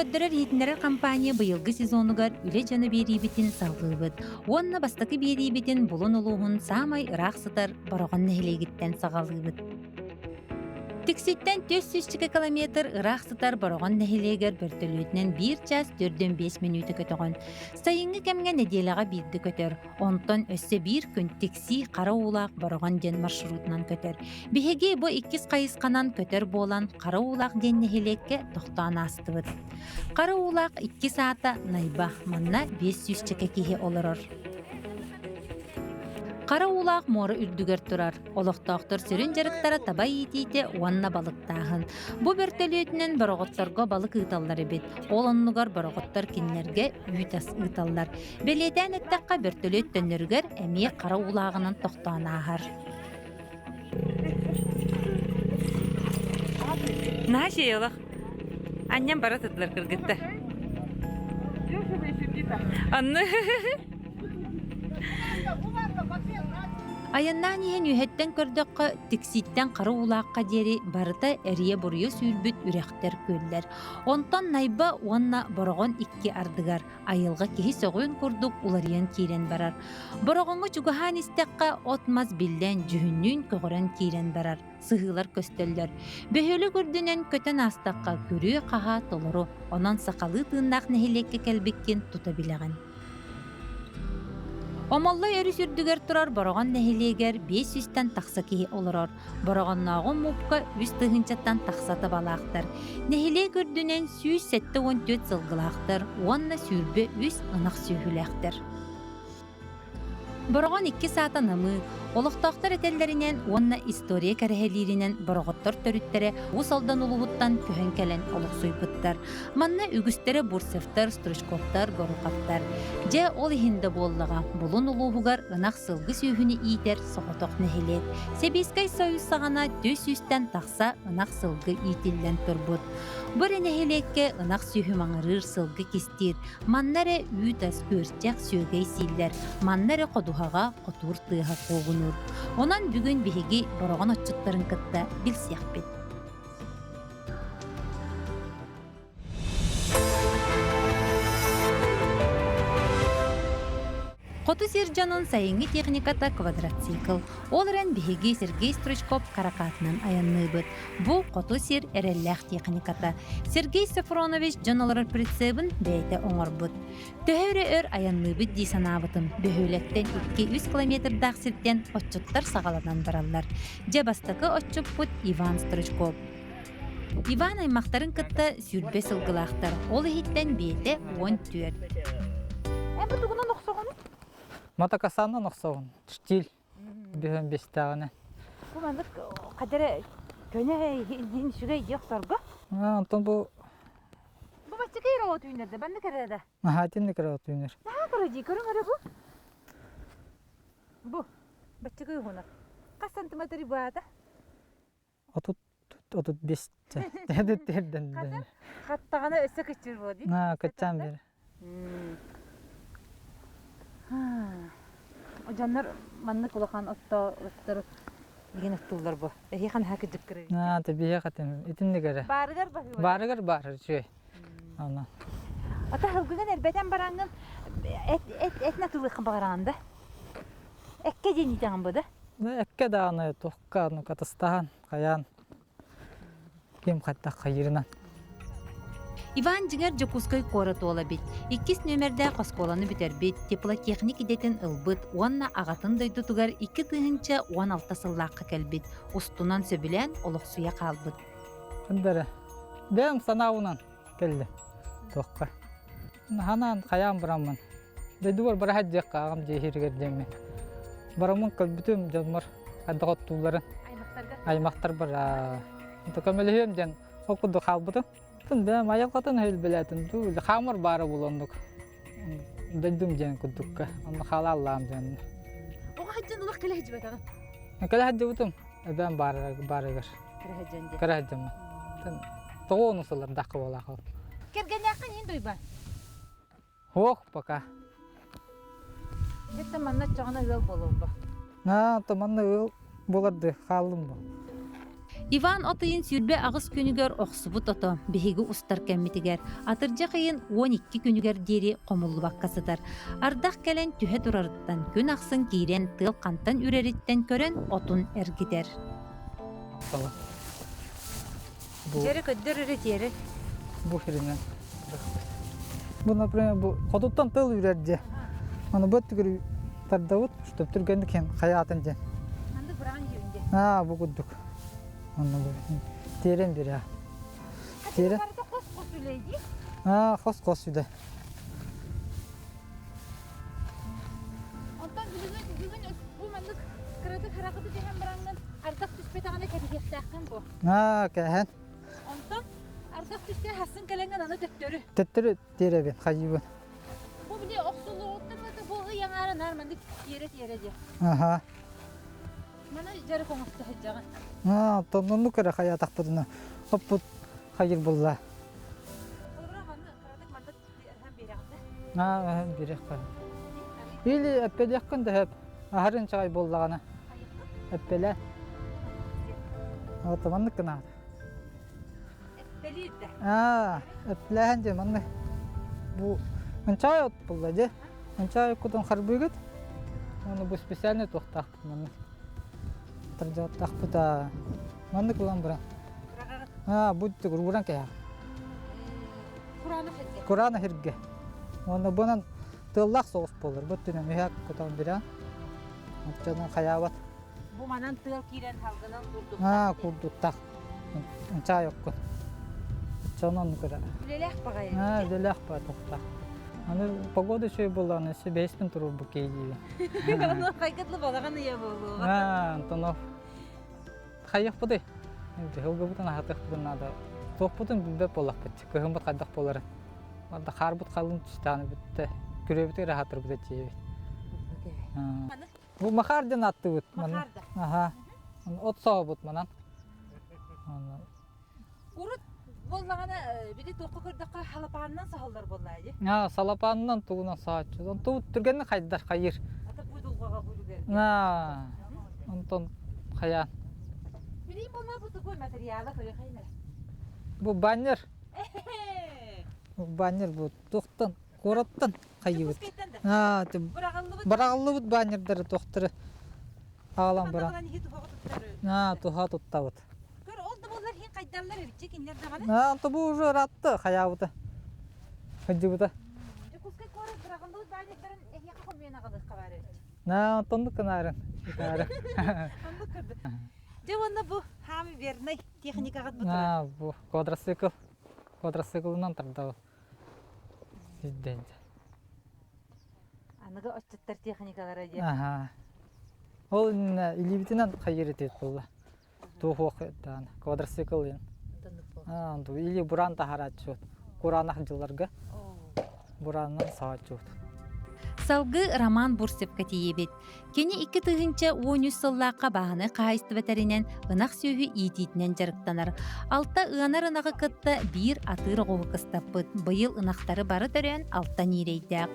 көрдөрөр-иһитиннэрэр компания быйылгы сезонугар үлэ дьоно биэриибитин салҕыыбыт уонна бастакы биэриибитин Булун улууһун саамай ыраах сытар Бороҕон нэһилиэгиттэн саҕалыыбыт. Тикситтэн 400 километр ыраах сытар Бороҕон нэһилиэгэр бөртөлүөтүнэн биир чаас 45 мүнүүтэ көтөҕөн. Сайыҥҥы кэмҥэ нэдиэлэҕэ биирдэ көтөр. Онтон өссө биир күн Тиксии Хара Уулаах Бороҕон диэн маршрутунан көтөр. Биһиги бу иккис хайысханан көтөр буолан Хара Уулаах диэн нэһилиэккэ тохтоон аастыбыт. Хара Уулаах иккис аата Найба, манна 500 чэкэ киһи олорор. Хара Уулаах муора үрдүгэр турар. Олохтоохтор сүрүн дьарыктара таба иитиитэ уонна балыктааһын. Бу бөртөлүөтүнэн бороҕотторго балык ыыталлар эбит. Ол оннугар бороҕоттор кинилэргэ үүт ас ыыталлар. Бэлиэтээн эттэххэ, бөртөлүөт төннөрүгэр эмиэ хара уулааҕынан тохтоон ааһар. Наһаа шеялах. Анньан бара сытылар кыргыттар. Анны Айаннаан иһэн үөһэттэн көрдөххө, Тиксииттэн Хара Уулаахха диэри барыта эрийэ-буруйа сүүрбүт үрэхтэр күөллэр. Онтон Найба уонна Бороҕон икки ардыгар айылҕа киһи сөҕүөн курдук уларыйан киирэн барар. Бороҕоҥҥо чугаһаан истэххэ, от-мас биллэн, дьүһүннүүн көҕөрөн киирэн барар, сыһыылар көстөллөр. Бөһүөлэк үрдүнэн көтөн аастахха, күрүө-хаһаа толору, онон сахалыы тыыннаах нэһилиэккэ кэлбиккин тута билэҕин. Омоллой өрүс үрдүгэр турар Бороҕон нэһилиэгэр 500-тэн тахса киһи олорор. Бороҕоннооҕу муупка үс тыһыынчаттан тахса табалаахтар. Нэһилиэк үрдүнэн 174 сылгылаахтар уонна 23 ынах сүөһүлээхтэр. Бороҕон икки саата намыы, олохтоохтор этэллэринэн уонна история кэрэһэлииринэн бороҕоттор төрүттэрэ Уус Алдан улууһуттан көһөн кэлэн олохсуйбуттар. Манна үгүстэрэ Бурцевтар, Стручковтар, Гороховтар. Дьэ, ол иһин да буоллаҕа, Булун улууһугар ынах сылгы сүөһүнү иитэр соҕотох нэһилиэк. Сэбиэскэй Союз саҕана 400-тэн тахса ынах сылгы иитиллэн турбут. Бу эрэ нэһилиэккэ ынах сүөһү маҥырыыр сылгы кистиир. Манна эрэ үүт ас, күөрчэх, сүөгэй сииллэр. Манна эрэ ходуһаҕа хотуур тыаһа куугунуур. Онон бүгүн биһиги Бороҕон отчуттарын кытта билсиэхпит. Хоту сир дьонун сайыҥҥы техниката квадроцикл. Ол эрэн биһиги Сергей Стручков каракатынан айанныыбыт. Бу хоту сир эрэллээх техниката. Сергей Софронович дьон олорор прицебын бэйэтэ оҥорбут. Төһө эрэ өр айанныыбыт дии санаабытым. Бөһүөлэктэн 2-3 километрдаах сиртэн отчуттар саҕаланан бараллар. Дьэ бастакы отчуппут Иван Стручков. Иван аймахтарын кытта 20 сылгылаахтар, ол иһиттэн биэтэ 14. Эн бу тугунан охсоҕун? Мотокосанан охсоҕун. Штиль бүһөн бистээҕинэ. Бу маннык хадара көнө иһин үчүгэй дии охсорго. Онтон бу Бу баччакай эрэ от үүнэр да, баннык эрэ да. Наһаа итинник эрэ от үүнэр. Наһаа кыра дии, көрүҥ эрэ бу. Бу баччакай уһуна. Хас сантиметр баата? 30 35 тиэрдэн. Хаттаҕына өссө кыччыыр буо дии. Аа, кыччаан биэр. Дьоннор маннык улахан отто оттор билигин оттууллар бу. Эһиэхэ наһаа кырдьык кырыы. Аа, те биһиэхэ итин итинник эрэ. Баарыгар баһыыба. Баарыгар баар үчүгэй. Ана. Ата сылгыгын эрбэтэн бараҥҥын эт эт этин атыылыаххын баҕараҕын да? Эккэ диэн иитэҕин бу да? Эккэ даҕаны туохка ну катастаһан хайаан ким хайдах хайыырынан. Иван дьиҥэр Дьокуускай куорат уола эбит. Иккис нүөмэрдээх оскуоланы бүтэрбит, теплотехник идэтин ылбыт уонна аҕатын дойдутугар 2016 сыллаахха кэлбит. Устунан сөбүлээн олохсуйа хаалбыт. Ындары бэйэм санаабынан кэллим туохха. Ханаан хайаан бараммын. Дойдубар бара сылдьыахха аҕам дьиэ иһиригэр диэммин. Бараммын көрбүтүм дьоммор хайдах оттуулларын. Аймахтарбар көмөлөһүөм диэн ол курдук хаалбытым. Бэйэм айылҕатын өйүлбэлээтим дуу, хаамар баара буолуоннук. Дойдум диэн курдукка. Онно хаалааллаам диэн. Оҕо сылдьан олох кэлэ сылдьыбатаҕын? Кэлэ сылдьыбытым. Эбээм баарыгар. Кыра сылдьан диэн. Кыра сылдьаммын. Тоҕо ону сыллардахха буолаахал. Кэргэннээххин иин дойба? Ох, пока. Дьэ, манна оччоҕуна ыал буолуом бу. Аа, то манна ыал буоларды хааллым бу. Иван от ыйын 28 күнүгэр охсубут ото биһиги устар кэммитигэр атырдьах ыйын 12 күнүгэр диэри хомуллубакка сытар. Ардах кэлэн түһэ турарыттан күн ахсын киирэн тыал хантан үрэриттэн көрөн отун эргитэр. Дьэрэ көддөр эрэ тиэрэ. Бу хиринэн. Бу, например, бу хотуттан тыл үрэр дьэ. Аны бу өттүгэр тардабыт, чтобы түргэнник хен хайаатын дьэ. Маннык быраҕан иһэбин дьэ. Аа, бу курдук. Онно бу тиэрэн бирэ. Тиэрэ. Барыта хос-хос үлэ дии. Аа, хос-хос үлэ. Онтон бүгүн бүгүн бу маннык кыратык харахыты түһэн бараҥҥын ардах түспэтэҕинэ кэбиһиэхтээххин буо. Аа, кэһэн. Онтон ардах түстэ хассын кэлэҥҥин аны төттөрү. Төттөрү тиэрэбин, хайыыбын. Бу били охсуллуоҕуттан ылата бу ый аҥаара наар маннык тиэрэ-тиэрэ диэ. Аха. Маны дьарык оҥосто сылдьаҕын. Аа, оттон оннук эрэ хайаатахпытына оппут хайыр булла. Холобура манны кыратык маннык Аа, бириэххэ. Или эппэлиэххин да сөп. Аһарын чаҕай буоллаҕына. Эппэлэ. Вот маннык гынаат. Эппэлиир да. Аа, эппэлээһин дьэ маннык. Бу ынчаай от булла дьэ. Ынчаай оккутун харбыыгыт. Уонна бу специальный туохтаахпыт маннык. Тардьааттаахпыт аа. Маннык ылан баран. Аа, бу уран кэһээх. Кураанах сиргэ. Кураанах сиргэ. Уонна бунан тыаллаах соҕус буолар. Бу өттүнэн үһэ кутан бирээн. Оччонон хайаабат. Бу манан тыал киирэн халгынан курдуктах. Аа, курдуктах. Чаай оккун. Оччонон көрө. Үлэлээх баҕайы. Аа, үлэлээх баҕайы Аны погода үчүгэй буоллаҕына өссө бэһиспин туруорбут киһи диибин. Ону хайгытлы балаҕан ыйа буолуоҕа. Аа, Антонов. Хайыахпытый? Ыһылгыбытын аһатыахпытын наада. Туохпутун билбэт буоллахпыт. Кыһыммыт хайдах буоларын. Барда хаарбыт халыҥ түстэҕинэ бүттэ. Күрүөбүтүгэр аһатырбыт этиэбит. Бу Махар диэн ааттыыбыт. Махар да. Аха. От соһобут манан. Урут буоллаҕына били туохха көрдөххө халапаанынан саһыллар буоллаа дии. Аа, салапаанынан тугунан саһааччы. Онтубут түргэнник хайдар, хайыр. Ата бу дулҕаҕа бүлүгэр. Аа, онтон хайаан. Билиим буолла бу тугуй материала көрүөхайнара. Бу баннер. Баннер бу туохтан куораттан хайыбыт. Аа, быраҕыллыбыт баннердары туохтары аалан баран. Аа, туһа туттабыт. Көр, ол да буоллар иһин хайдаллар эбитчи кинилэр даҕаны. Аа, онто бу уже ыраатта хайаабыта. Хайдыбыта. Дьокуускай куорат быраҕыллыбыт баннердарын эһиэхэ хомуйан аҕалыахха баар эбит. Аа, онтоннук гынаарын. Оннук көрдө. Дьэ уонна бу хаамы вернай техникаҕыт бу турар. Аа, бу квадроцикл. Квадроциклынан тардабыт. Сиддэнчэ. Аныгы отчуттар техникалара диэн. Аха. Ол иннинэ илиибитинэн хайыр этибит буолла. Туох даҕаны квадроцикл диэн. Или буран таһарааччыбыт. Кураанах дьылларга буранынан саҕааччыбыт. Салгыы Роман Бурцевка тиийэбит. Кини 2013 сыллаахха бааһынай хаһаайыстыба тэринэн ынах сүөһү иитиитинэн дьарыктанар. Алта ыанар ынаҕы кытта биир атыыр оҕуһу кыстаппыт. Быйыл ынахтары бары төрөөн алта ньирэйдээх.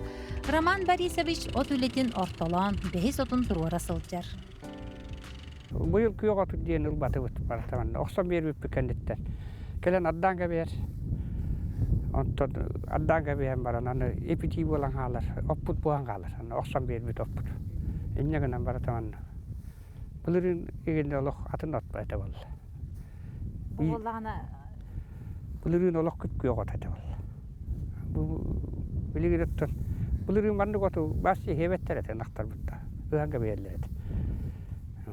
Роман Борисович от үлэтин ортолоон бэһис отун туруора сылдьар. Быйыл күөх отут диэн ылбатыбыт барыта манна. Охсон биэрбиппит кэнниттэн. Кэлэн ардаан кэбиһэр. Онтон ардаан кэбиһэн баран аны ипитии буолан хаалар. Оппут буолан хаалар. Аны охсон биэрбит оппут. Инньэ гынан барыта манна. Былырыын игинде олох атын от этэ буолла. Бу буоллаҕына Былырыын олох күп-күөх от этэ буолла. Бу билигин оттон былырыын маннык оту бас иһиэбэттэр этэ ынахтарбытта. Ыһан кэбиһэллэр этэ.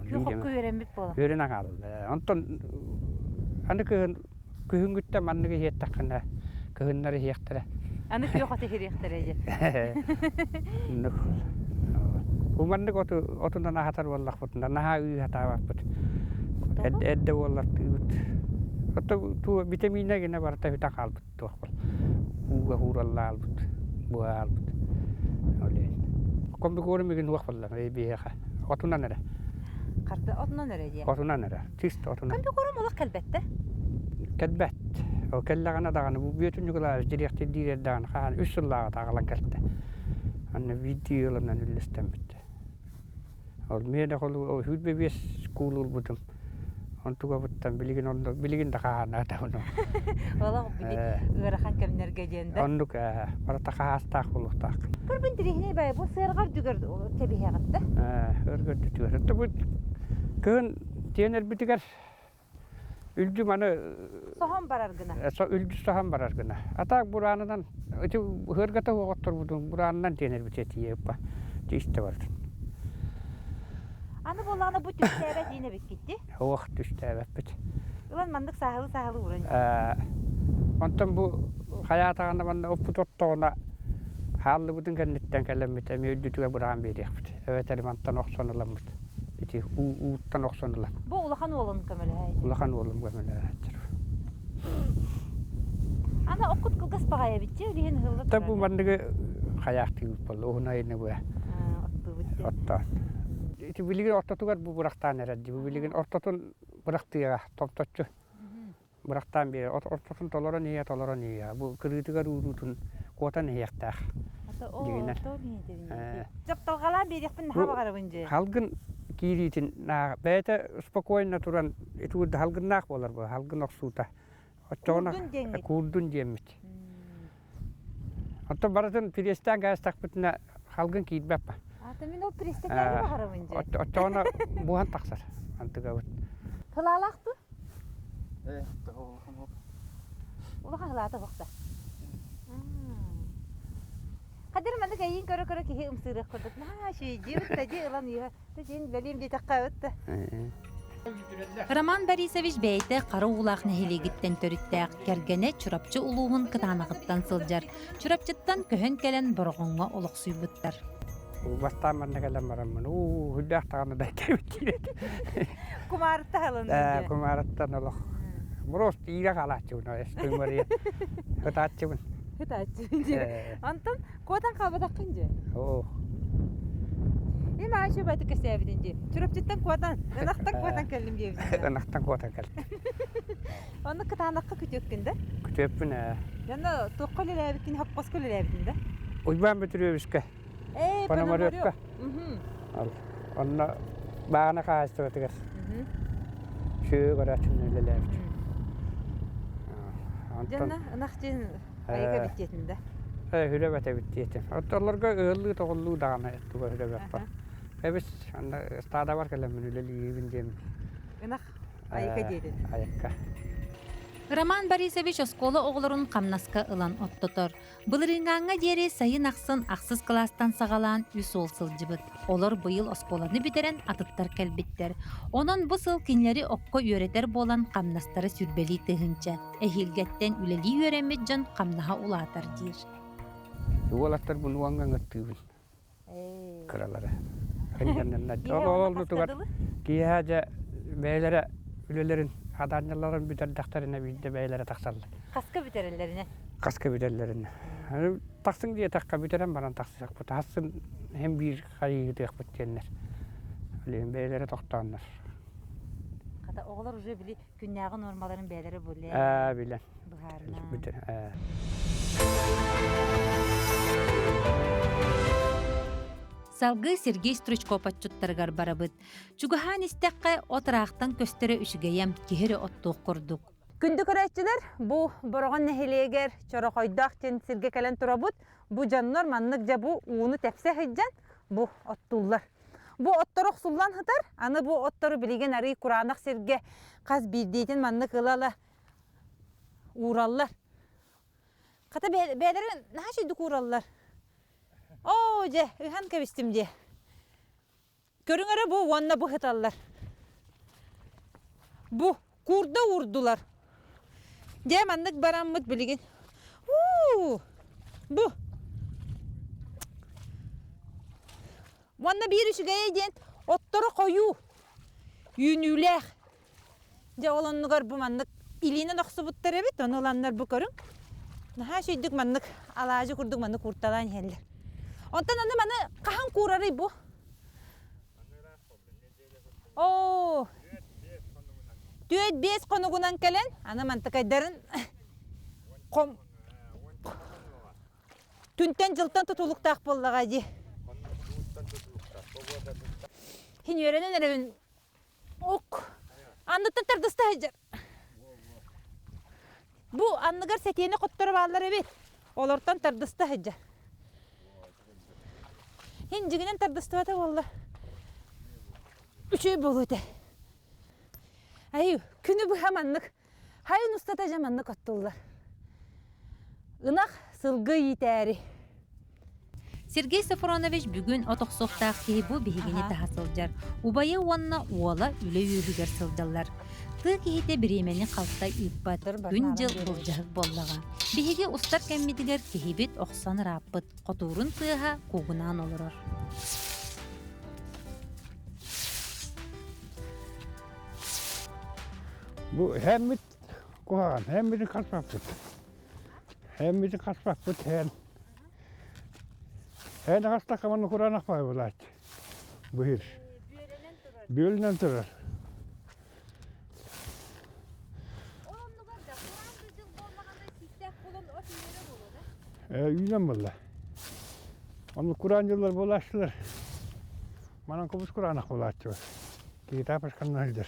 Күөх окко үөрэммит буолан. Үөрэнэн хаалла. Онтон аны кыһын күһүҥҥүттэн маннык иһиэттэххинэ кыһыннар иһиэхтэрэ. Аны күөх оту иһириэхтэрэ дьэ. Оннук. Бу маннык оту отунан аһатар буоллахпытына наһаа ыы сатаабаппыт. Эрдэ буоллартыыбыт. Ото туу витамина гинэ барыта бүтэн хаалбыт туох бол. Ууга хуураллаалбыт, буһаалбыт. Ол Комбикорм мигин уох боллар биһиэхэ. Отунан эрэ. Харда отунан эрэ диэ. Отунан эрэ. Чисто отунан. Комбикорм олох кэлбэттэ. Кэлбэт. Ол кэллэҕинэ даҕаны бу Бүөтүр Ньукулаевич дириэктирдиир эрдэҕинэ хаһан үс сыллааҕыта аҕалан кэлтэ. Анна биирдии ыалынан үллэстэммит. Ол миэнэ холу 25 куулу ылбытым. Онтугабыттан билигин онно билигин да хаһаанаатабын. Олох били ыарахан кэмнэргэ диэн да. Оннук барыта хаһаастаах буолуохтаах. Көрбүн тириһинэй бай бу сыарҕа үрдүгэр кэбиһэҕит да? Өргө үрдүгэр. Бу кыһын тиэнэрбитигэр Үлдьү маны Соһон барар гына. Үлдьү соһон барар гына. А так бураанынан ити ыһыаргата оҕотторбутун бураанынан тиэнэрбит этиеппа тиистэ бардын. Аны буоллаҕына бу түстээбэт диин эбиккитти? Ох, түстээбэппит. Ылан маннык сааһылыы-сааһылыы ууран. Онтон бу хайаатаҕына манна оппут оттоҕуна хааллыбытын кэнниттэн кэлэммит эмиэ үрдүтүгэр быраҕан биэриэхпит. Эбэтэр мантан охсон ыламмыт. Ити ууттан охсон ылан. Бу улахан уолун көмөлөһөөччү. Улахан уолум көмөлөһөөччү. Аны оккут кылгас баҕайы эбитчи, илиһин ыһылла Та бу манныгы хайаахтыыбыт буолла, уһун айыны быа. Оттуубут. Оттоон. Ити билигин ортотугар бу бырахтаан эрэр дии. Бу билигин ортотун бырахтыаҕа, томточчу. бырахтаан биэрэр. Ортотун толорон иһиэ, толорон иһиэ. Бу кырыытыгар ууруутун куотан иһиэхтээх. Дьиҥинэн. Дьапталҕалаан биэриэхпин наһаа баҕарабын дьэ. Халгын киириитин бэйэтэ спокойно туран итиурда халгыннаах буолар бу халгын охсуута. Оччоҕуна куурдун диэммит. Оттон барытын пириэстээн кээстэхпитинэ халгын киирбэт ба. Ата мин ол пириэстэтээри баҕарабын дьэ. Оччоҕуна буһан тахсар антыгабыт. Кылаалаах дуу? Улахан кылаата бохта. Хадыр маннык эйиин көрө-көрө киһи ымсыырыах курдук. Наһаа үчүгэйдии ытта дии ылан иһэ. Дьин бэлиэм диэтэххэ ытта. Роман Борисович бэйэтэ Хара Уулаах нэһилиэгиттэн төрүттээх, кэргэнэ Чурапчы улууһун Кытаанаҕыттан сылдьар. Чурапчыттан көһөн кэлэн Бороҕоҥҥо олохсуйбуттар. Бастаан манна кэлэн бараммын, уу, үрдээх даҕаны да кэбит Кумаарытта халын. Кумаарыттан олох. Мороз тиирэ хаалааччыбын, эстүҥ Ытааччыбын. Ытааччыбын дии. Онтон Куотан хаалбатаххын дии. Оо. Мин маа үчүгэй кэсээбитин дии. Чурапчыттан куотан, ынахтан куотан кэллим диэбитин. Ынахтан куотан кэллим. Онно кытаанахха күтүөккүн да? Күтүөппүн ээ. Дьоно туохха үлэлээбиккин, хоппоско үлэлээбитин да? Уйбаан Бөтүрүөбүскэ. Ээ, Пономаревка. Онно бааһына хаһаайыстыбатыгар сүөһү көрөөччүнэн үлэлээбит. Дьонно ынах диэн Айыка бүттиэтин да? Ээ, хүрэ эбит диэтим. Оттолорго ыаллыы-тоҕуллуу даҕаны туга хүрэ Эбис анда ыстаадабар кэлэммин үлэлиибин диэмин. Ынах айыка диэтин. Айыкка. Роман Борисович оскуола оҕолорун хамнаска ылан оттотор. Былырыыҥҥааҥҥа диэри сайын ахсын ахсыс кылаастан саҕалаан үс уол сылдьыбыт. Олор быйыл оскуоланы бүтэрэн атыттар кэлбиттэр. Онон бу сыл кинилэри окко үөрэтэр буолан хамнастара сүүрбэлии тыһыынча. Эһиилгэттэн үлэлии үөрэммит дьон хамнаһа улаатар диир. Уолаттарбын уоҥҥа ыҥыртыыбын. Кыралара. Ол оллутугар киэһэ дьэ бэйэлэрэ үлэлэрин хадаанньаларын бүтэрдэхтэринэ биирдэ бэйэлэрэ тахсаллар. Хаска бүтэрэллэринэ? Хаска бүтэллэринэ. Тахсыҥ диэтэххэ бүтэрэн баран тахсыахпыт. Хассын һин биир хайыытыахпыт диэннэр. Билигин бэйэлэрэ тохтооннор. Хата оҕолор уже били күннээҕи нуормаларын бэйэлэрэ билэн. Ээ билэн. Быһаарынан. Ээ. Салгыы Сергей Стручков отчуттарыгар барабыт. Чугаһаан истэххэ, от ыраахтан көстөрө үчүгэйэм, киһи эрэ оттуох курдук. Күндү көрөөччүлэр, бу Бороҕон нэһилиэгэр Чорохойдоох диэн сиргэ кэлэн турабыт. Бу дьоннор маннык дьэ бу ууну тэпсэ сылдьан бу оттууллар. Бу оттор охсуллан сытар, аны бу оттору билигин арыый кураанах сиргэ хас биирдиитин маннык ыла-ыла уураллар. Хата бэйэлэрин наһаа үчүгдүк уураллар. Оо, дьэ, ыһан кэбистим дии. Көрүҥ эрэ бу уонна бу сыталлар. Бу куурда уурдулар. Дьэ маннык бараммыт билигин. Уу! Бу. Уонна биир үчүгэйэ диэн отторо хойуу, үүнүүлээх. Дьэ ол оннугар бу маннык илиинэн охсубуттар эбит, ону ыланнар бу көрүҥ. Наһаа үчүгдүк маннык алаадьы курдук маннык куурталаан иһэллэр. Онтон аны маны хаһан куурарый бу? Оо, 4-5 хонугунан кэлэн, аны мантыкайдарын хом түнтэн-дьылтан тутулуктаах буоллаҕа дии. Хин үөрэнэн эрэбин Ок. Анныттан тардыста сылдьар. Бу анныгар сэтиэни хотторо бааллар эбит. Олортон тардыста сылдьар. Һин дьигинэн тардыстыбата буолла. Үчүгэй буолуо этэ. Айыы, күнү быһа маннык Хайын устата дьэ маннык оттуллар. Ынах сылгы иитээри. Сергей Софронович бүгүн от охсуохтаах киһи бу биһигини таһа сылдьар. Убайа уонна уола үлэ үөһүгэр сылдьаллар. Тыа киһитэ бириэмэни халтай ыыппат, күн-дьыл былдьаһык буоллаҕа. Биһиги устар кэммитигэр киһибит охсон ырааппыт, хотуурун тыаһа куугунаан олорор. Бу хэммит куһаҕан, хэммитин хаспаппыт. Хэммитин хаспаппыт хэн. Хэн хастахха манна кураанах баай булааччы. Быһыр. Бүөлүнэн турар. Үүнэн буолла. Онно кураан дьыллар буолааччылар. Манан кубус кураанах буолааччыбыт. Киһи пашканна сылдьар.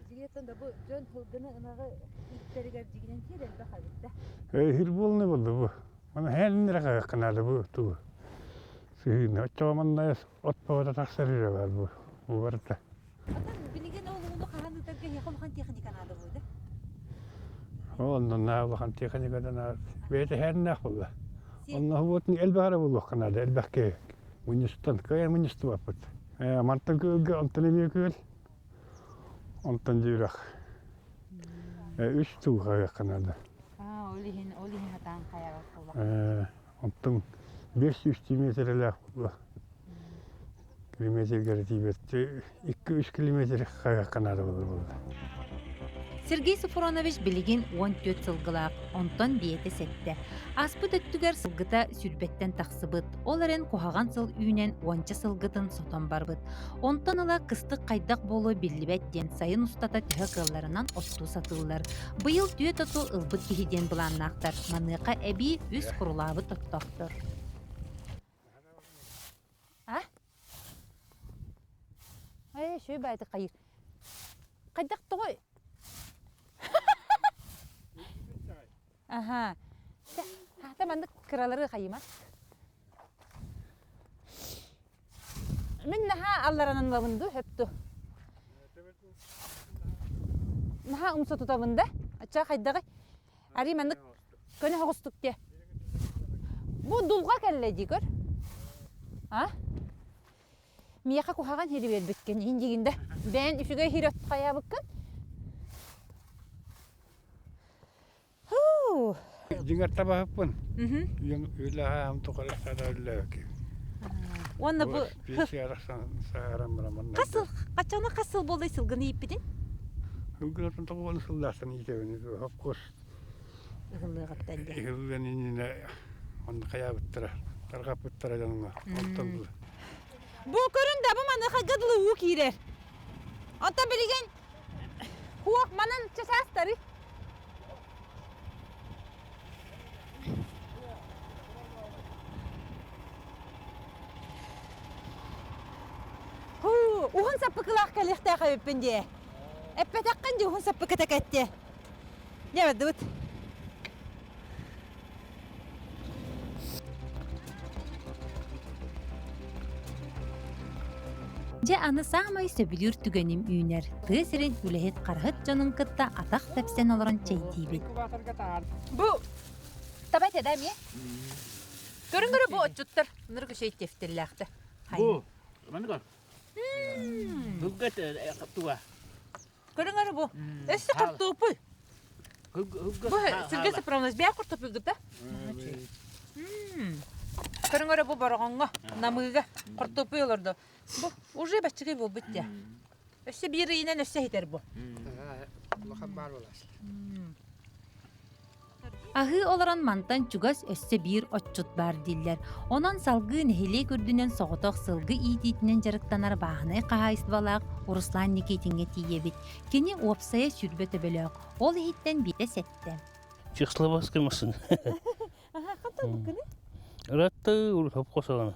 Дьиҥиттэн да бу дьон сылгыны ынаҕы ииттэригэр дьигинэн сир элбэх эбит да. Эһир буолны буолла бу. Мана һээннэрэ хаһыаххынаада бу тугу. Сыһыыны оччоҕо манна от бөҕөтө тахсар эрэ баар бу. Бу барыта. Атын билигин ол ууну хаһан ыытарга эһиэхэ улахан техника наада буолда. Онно наа улахан техника да наада. Бэйэтэ һээннээх буолла. Онно вот элбэх эрэ буолуохха наада, элбэх киһи. Мунньустан, кыайан мунньустубаппыт. Мантан күөлгэ, онтон эмиэ күөл, онтон дьүүрэх. Үс туу хаһыахха наада. Ол иһин, ол иһин хатаан хайаҕа буолла. Онтон 500 миэтэрэлээх буолла. Километргэр тиийбэт 2-3 километр хайыахха наада буолар буолла. Сергей Софронович билигин 14 сылгылаах, онтон биэтэ сэттэ. Ааспыт өттүгэр сылгыта сүүрбэттэн тахсыбыт, ол эрэн куһаҕан сыл үүнэн уонча сылгытын сотон барбыт. Онтон ыла кыстык хайдах буолуо биллибэт диэн сайын устата төһө кыалларынан оттуу сатыыллар. Быйыл түөрт оту ылбыт киһи диэн былааннаахтар. Маныаха эбии үс курулаабыт оттоохтор. А? Ээ, үчүгэй баайдык хайыыр. Хайдах тоҕой? Аха. Хаата маннык кыралары хайыма. Мин наһаа алларанан ылабын дуу, хөп дуу? Наһаа умса тутабын да? Ачча хайдаҕый? Арый маннык көнө соҕустук диэ. Бу дулҕа кэллэ дии көр. А? Миэхэ куһаҕан иһири биэрбиккин, иһин диигин да. Бэйэн үчүгэй иһири хайаабыккын. Хуу. Дьиҥэр табаһыппын. Үлэһээм тухары сара үллээки. Уонна бу хас сыл хаччана хас сыл буоллай сылгыны ииппитин? Сылгылартан тоҕуон сыллаахтан иитэбин. Хопкуос Ыһыллыаҕыттан диэн. Ыһыллыан иннинэ онно хайаабыттара, тарҕаппыттара дьоҥҥо. Онтон Бу көрүн да бу маныхайга дылы уу киирэр. Онтон билигин хуох манан часаастары. Хуу, уһун саппыкылаах кэлиэхтээх эбиппин дии. Эппэтэххин дии уһун саппыкыта кэттэ. Дьэ бардыбыт. Дьэ аны саамай сөбүлүүр түгэним үүнэр. Тыа сирин үлэһит хараһыт дьонун кытта атах тэпсэн олорон чэйдиибит. Бу таба этэ да эмиэ? Көрүҥ көрө бу отчуттар ынырык үчүгэй тефтеллээхтэр. Бу маннык Бүггет туга Көрүҥ эрэ бу. Өссө хортуоппуй. Бу Сергей Сопромович бэйэ хортуоппуйгут да? Көрүҥ эрэ бу Бороҕоҥҥо, Намыыга хортуоппуй олордо. Бу уже баччыгый буолбут дии. Өссө биир ыйынан өссө иһитэр бу. Улахан баар буолаас. Аһыы олорон мантан чугас өссө биир отчут баар дииллэр. Онон салгыы нэһилиэк үрдүнэн соҕотох сылгы иитиитинэн дьарыктанар бааһынай хаһаайыстыбалаах Руслан Никитиҥҥэ тиийэбит. Кини уопсайа 20 төбөлөөх, ол иһиттэн биирэ сэттэ. Чехословацкай массыына. Хантан буккыны? Ыратты совхоз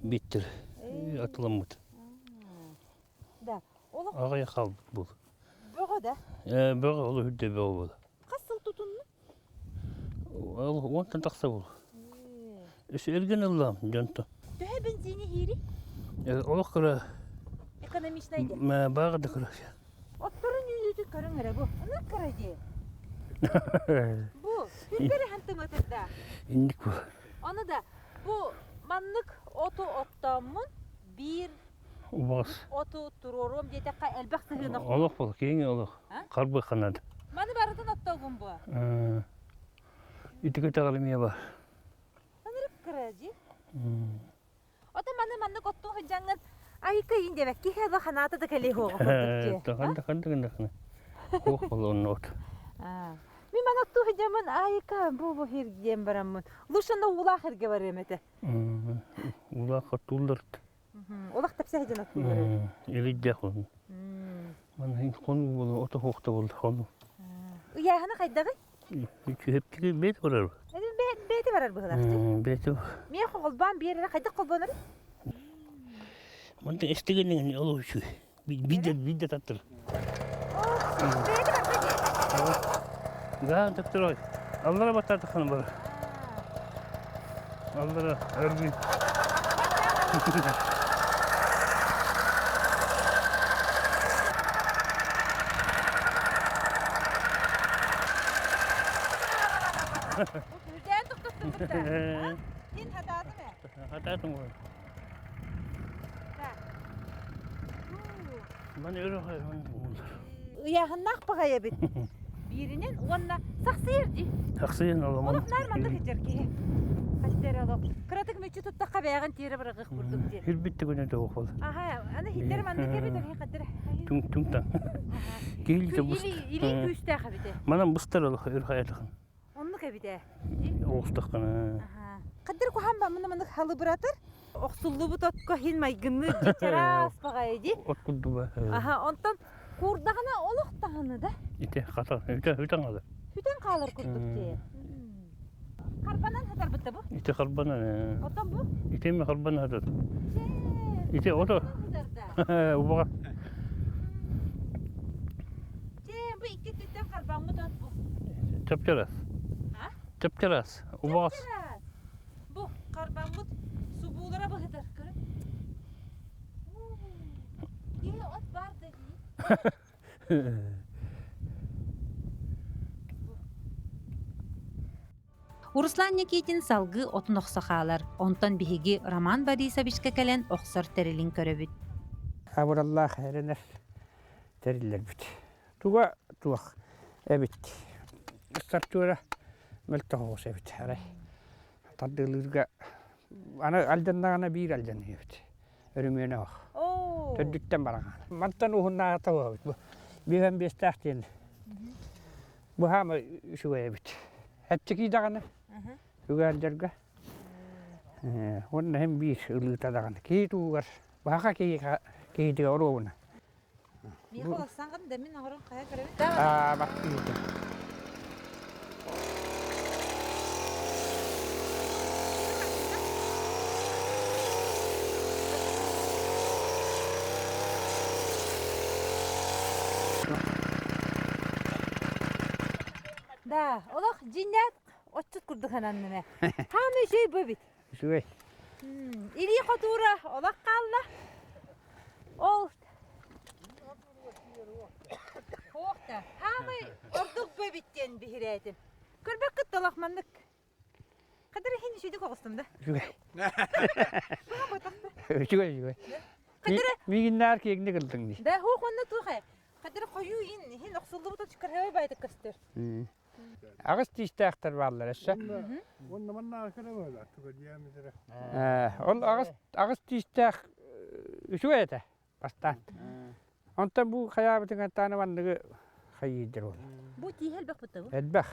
биттер атыламмыт. Да. Олох Аҕыйах хаалбыт буол. бөҕө да. Ээ, бөҕө, ол үрдэ бөҕө буол. Хас сыл тутунну? Ол уонтан тахса буол. Өссө эргин ыллам дьонтон. Төһө бензини иһири? Олох кыра. Экономичнай диэн. Бааҕа да кыра. Отторун үүнүүтүн көрүҥ эрэ бу. Ынырык кыра дии. Бу түргэр хантыматырда. Инник бу. Ону да бу маннык оту оттооммун биир Убаҕас. оту туруоруом диэтэххэ элбэх сыһыан Олох бол, киэҥ олох. Харбы ханад. Маны барытын оттоогун бу. Ити көтөҕөр эмиэ бар. Ынырык кыра дии. Ото маны маннык оттуу сылдьаҥҥын айыка иин диэбэкки киһи ханаата да кэлиэ суоҕа курдук дии. Ханды ханды гыннахына. Хуох болуон от. Мин маны оттуу сылдьаммын айыка бу бу хир диэн бараммын. Лучше на уулаах эргэ барыам этэ. Уулаах оттууллар. Олох тэпсэ сылдьан оттууллар. Илиддэх ол. Маны хону болу ото хуохта болду хону. Ыйааһына хайдаҕый? Үчүгэптиги бэт барар. Бэйэтэ барар быһылаах. Бэйэтэ. Миэ холбоон биэрэрэ хайдах холбонор? Мантан эстигэннигин олох үчүгэй. Биирдэ биирдэ таттыр. Бэйэтэ барда дии. Гаан таттыр ой. Аллара баттаатаххына бар. Аллара өргүй. Үрдээн тохтоттун кытта. Кин хатаатым ээ. Хатаатым ғой. Маны өрө Ыйааһыннаах баҕайы эбит. Бииринэн уонна сахсыйар дии. Сахсыйан оламан. Олох наар маннык сылдьар киһи. Хастер олох. Кыратык мүччү туттахха бэйэҕин тиэрэ быраҕых курдук дии. Хүрбүт да күнэ тоҕо бол. Аха, аны хиттер маннык эбит, оһи хаттер. Түҥ түҥ таң. Киһилите бус. Илии күүстээх эбите. Манан быстар олох өр хайатахын. Оннук эбит ээ. Оҕустаххына. Хаддыр куһаан ба мына маннык халыбыратыр. Охсуллубут отко хин майгынныыр дии чараас баҕайы дии. От курдуга. Аха, онтон куурдаҕына олох даҕаны да. Ити хата үтэ үтэн хаалар. Үтэн хаалар курдук дии. Харбанан хатарбыт да бу? Ити харбанан. Оттон бу? Ити эми харбанан хатар. Ити ото. Убаҕа. Чэ, бу икки өттүттэн харбаммыт от бу. Чапчарас. Чапчарас. Убаҕас. Бу харбаммыт субуулара быһытар. Көрүн. Киһи от бар да дии. Руслан Никитин салгыы отун охсо хаалар. Онтон биһиги Роман Борисовичка кэлэн охсор тэрилин көрөбүт. Абыраллаах эрэнэр тэриллэрбит. Туга туох эбит. Стартура мөлтөх оҕус эбит. Арай тардыылыырга аны алдьаннаҕына биир алдьаныа эбит. Өрүмүөнэ ох. Төрдүттэн бараҕан. Мантан уһуннааҕыта буолабыт. Бу биэһэн биэстээх диэн. Бу хаама үчүгэй эбит. Эччикий даҕаны үгээлдэргэ. Уонна иһин биир ылыыта даҕаны. Киһи туһугар баха киһи киһитигэр оруобуна. Миэхэ улассаҥҥын да мин оҥорон хайа көрөбүн. Аа, баттыыта. Да, олох дьиҥнээх отчут курдук сананным ээ. Хаама үчүгэй бу эбит. Үчүгэй. Илии хотуура олох хаалла. Ол Туох да, хаамай ордук бу эбит диэн биһирээтим. Көрбөккүт да олох маннык. Хадыр иһин үчүгүйдүк оҕустум да. Үчүгэй. Баҕа ботахта. Үчүгэй, үчүгэй. Хадыры Миигиннээр киэҥник ылдыҥ дии. Да, хуох онно туох ээ. Хадыры хойуу иин иһин охсуллубут кырһабай байтык көстөр. Аҕыс тиистээхтэр бааллар өссө. Уонна маннааҕы кэрэ буолар, туга диаметра. Ол аҕыс аҕыс тиистээх үчүгэй этэ бастаан. Онтон бу хайаабытыгар тааны манныгы хайыырдыр ол. Бу тииһэ элбэх бутта бу? Элбэх.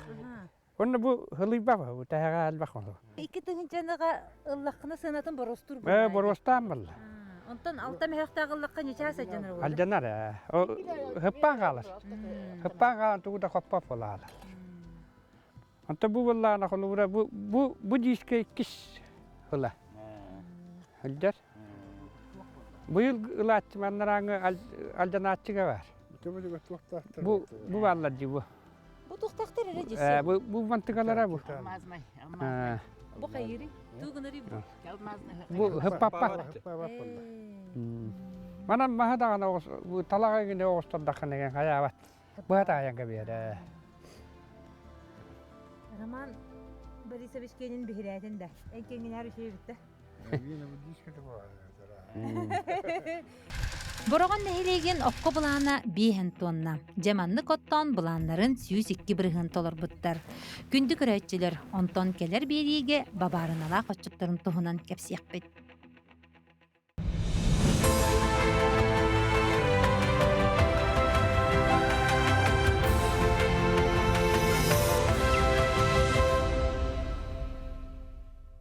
Онно бу хылыйбах бу тэһэҕэ элбэх ол. Икки тыһыынчаныга ыллаххына сыанатын боруостуур Ээ боруостаан балла. Онтон алта мөһөхтөөх ыллахха ньычаас алдьанар буолла. Алдьанар ээ. Ол хыппаан хаалар. Хыппаан хаалан тугу да хоппоп буолаалар. Онтон бу буоллаҕына холобура бу бу бу диискэ иккис ыла. Сылдьар. Быйыл ылааччы маннарааҥы алдьанааччыга бар. Бу бу бааллар дии бу. Бу туохтаахтар эрэ дьиси. Бу бу мантыкалара бу. Алмазный, алмазный. Бу хайыырый? Туу гынарый бу? Бу хыппаппа. Манан маһа даҕаны бу талаҕа гине оҕустардаххына ген хайаабат. Быһа таайан кэбиһэрэ. Роман Борисович киэнин биһирээтин да. Эн киэҥҥинээр үчүгэй бүттэ. Бороҕон нэһилиэгин окко былаана биэһэн туонна. Дьэ маннык оттоон былааннарын 102% толорбуттар. Күндү көрөөччүлэр, онтон кэлэр биэриигэ бабаарыналаах отчуттарын туһунан кэпсиэхпит.